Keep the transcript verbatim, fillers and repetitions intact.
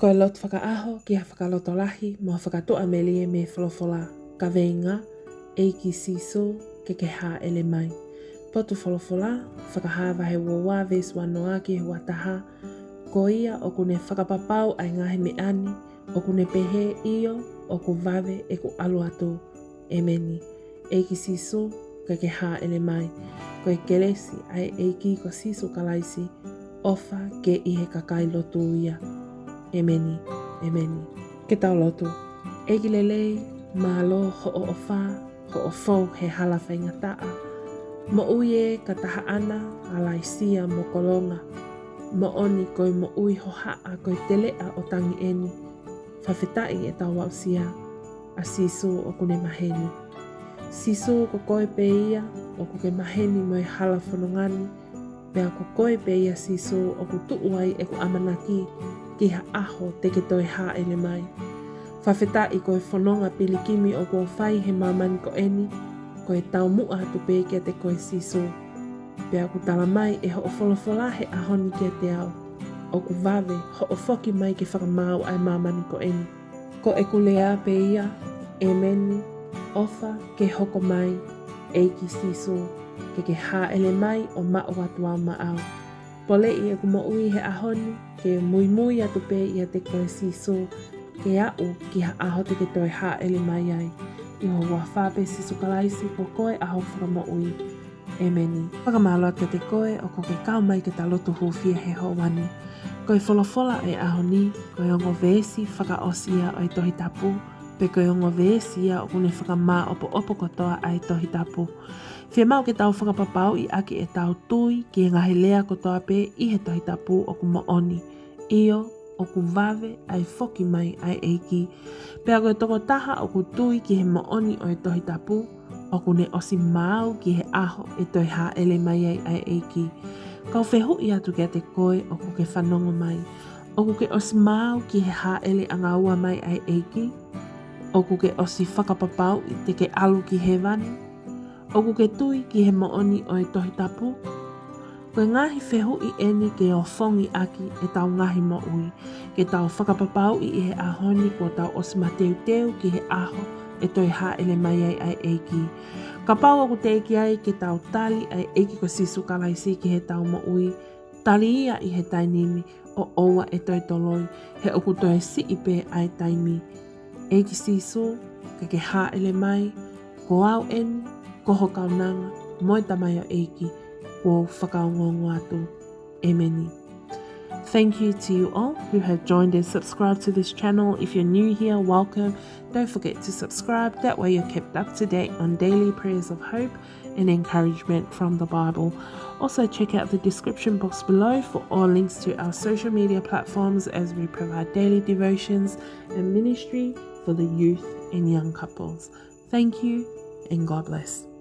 Ko e lotu fakaʻaho ki ha fakalotolahi mo ha fakatuʻamelie mei he folofola. Kaveinga: ʻEiki Sīsū, ke ke hāʻele mai. Potu folofola: Fakahā vahe ua ua veesi ua noa ki he ua taha. Ko ia ʻoku ne fakapapau ʻa e ngaahi meʻa ni, ʻoku ne pehē, ʻio, ʻoku vave ʻeku ʻalu atu. ʻEmeni. ʻEiki Sīsū, ke ke hāʻele mai. Ko e kelesi ʻa e ʻEiki ko Sīsū Kalaisi, ʻofa ke ʻi he kakai lotu ia. ʻEmeni. ʻEmeni. Ke tau lotu. ʻEiki lelei, mālō hoʻo ʻofa, hoʻo fou he hala faingataʻa. Moʻui ē ka taha ʻana, ʻa laisia mo kolonga. Moʻoni ko e moʻui hohaʻa ko e teleʻa ʻo tangi eni. Fakafetaʻi ʻetau aʻusia ʻa Sīsū ʻoku ne maheni. Sīsū, ko koe pē ia ʻoku ke maheni mo e hala fononga ni, pea ko koe pē ia Sīsū ʻoku tuʻu ai ʻeku ʻamanaki ki ha ʻaho te ke toe hāʻele mai. Fakafetaʻi ko e fononga pilikimi ʻoku ou fai he māmani ko eni, ko e taumuʻa atu pē kiate koe Sīsū. Pea ʻoku tala mai ʻe hoʻo folofola he ʻaho ni kiate au, ʻoku vave hoʻo foki mai ke fakamaau ʻa e māmani ko eni. Ko ʻeku lea pē ia, ʻēmeni, ʻofa ke hoko mai, ʻEiki Sīsū, ke ke hāʻele mai ʻo maʻu atu au maʻau. Poleʻi ʻeku moʻui he ʻaho ni, ke muimui atu pē ʻiate koe Sīsū, ke aʻu ki ha ʻaho te ke toe hāʻele mai ai. ʻI ho huafa pē Sīsū Kalaisi, ko koe ʻa hoku Fakamoʻui. ʻĒmeni. Fakamālō atu kiate koe ʻoku ke kau mai ke ta lotu hūfia he houa ni. Ko e folofola ʻo e ʻaho ni, ko e ongo veesi fakaʻosi ia ʻo e Tohi Tapu, pe ko e ongo veesi ia ʻoku ne fakamāʻopoʻopo kotoa ʻa e Tohi Tapu. Fiemaʻu ke tau fakapapauʻi ʻaki ʻetau tui ki he ngaahi lea kotoa pē ʻi he Tohi Tapu ʻoku moʻoni. ʻIo, ʻoku vave ʻa e foki mai ʻa e ʻEiki. Pea ko e tokotaha ʻoku tui ki he moʻoni ʻo e Tohi Tapu, ʻoku ne ʻosi maau ki he ʻaho ʻe toe hāʻele mai ai ʻa e ʻEiki. Kau fehuʻi atu kiate koe ʻoku ke fanongo mai. ʻOku ke ʻosi maau ki he hāʻele ʻanga ua mai ʻa e ʻEiki? ʻOku ke ʻosi fakapapauʻi te ke ʻalu ki hēvani? ʻOku ke tui ki he moʻoni ʻo e Tohi Tapu? Ko e ngaahi fehuʻi eni ke ofongi ʻaki ʻetau ngaahi moʻui, ke tau fakapapauʻi ʻi he ʻaho ni kuo tau ʻosi mateuteu ki he ʻaho ʻe toe hāʻele mai ai ʻa e ʻEiki. Kapau ʻoku teʻeki ai ke tau tali ʻa e ʻEiki ko Sīsū Kalaisi ki heʻetau moʻui, tali ia ʻi he taimi ni ʻo ʻoua ʻe toe toloi, he ʻoku toe siʻi pē ʻa e taimi. ʻEiki Sīsū, ke ke hāʻele mai, ko au eni, ko ho kaunanga, mo e tamaioʻeiki, ʻoku ou fakaongoongo atu. ʻĒmeni. Thank you to you all who have joined and subscribed to this channel. If you're new here, welcome. Don't forget to subscribe. That way you're kept up to date on daily prayers of hope and encouragement from the Bible. Also, check out the description box below for all links to our social media platforms as we provide daily devotions and ministry for the youth and young couples. Thank you and God bless.